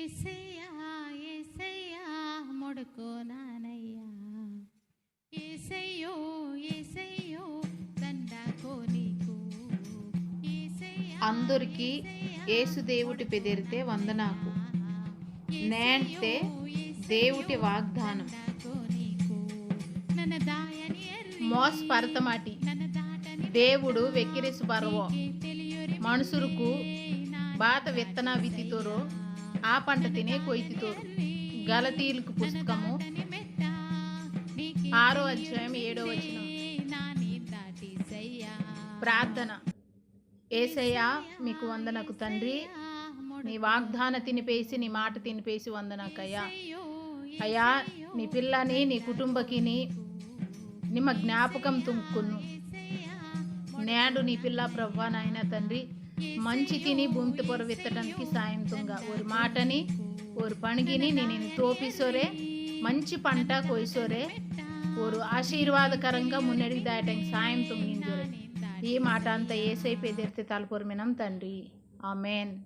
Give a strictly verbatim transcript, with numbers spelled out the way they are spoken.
ఏసయ్యా, ఏసయ్యా, మొడుకో నానయ్యా. ఏసయ్యో, ఏసయ్యో, దండాకో నీకు. ఏసయ్యా, అందరికీ యేసు దేవుటి పెదిరితే వందనాకు. నేంటే దేవుటి వాగ్దానం. నన్న దాయని ఎర్రి మోస్ పరతమాటి. దేవుడు వెక్కిరిసు పరవో. మనుషులకు బాత విత్తన విత్తితోరో ఆ పంట తినే కొయ్తితోరు. గలతీయులకు పుస్తకము ఆరో అధ్యాయం ఏడో వచనం. ప్రార్థన. ఏసయ్యా, మీకు వందనకు తండ్రి. నీ వాగ్దాన తినిపేసి, నీ మాట తినిపేసి వందనకయ్యా. అయ్యా, నీ పిల్లని, నీ కుటుంబకిని నిమ్మ జ్ఞాపకం తుంకును. నేడు నీ పిల్ల ప్రభువా నాయన తండ్రి, మంచి తిని భూమితి పొర విత్తడానికి సాయం తుంగ. ఓరి మాటని, ఓరి పణిగిని నేను తోపిసోరే, మంచి పంట కొయ్సోరే, ఓరు ఆశీర్వాదకరంగా మున్నడికి దాయటానికి సాయం తుంగించోరే. ఈ మాట అంతా ఏసై పెదిరితే తలపొరమినం తండ్రి. ఆమెన్.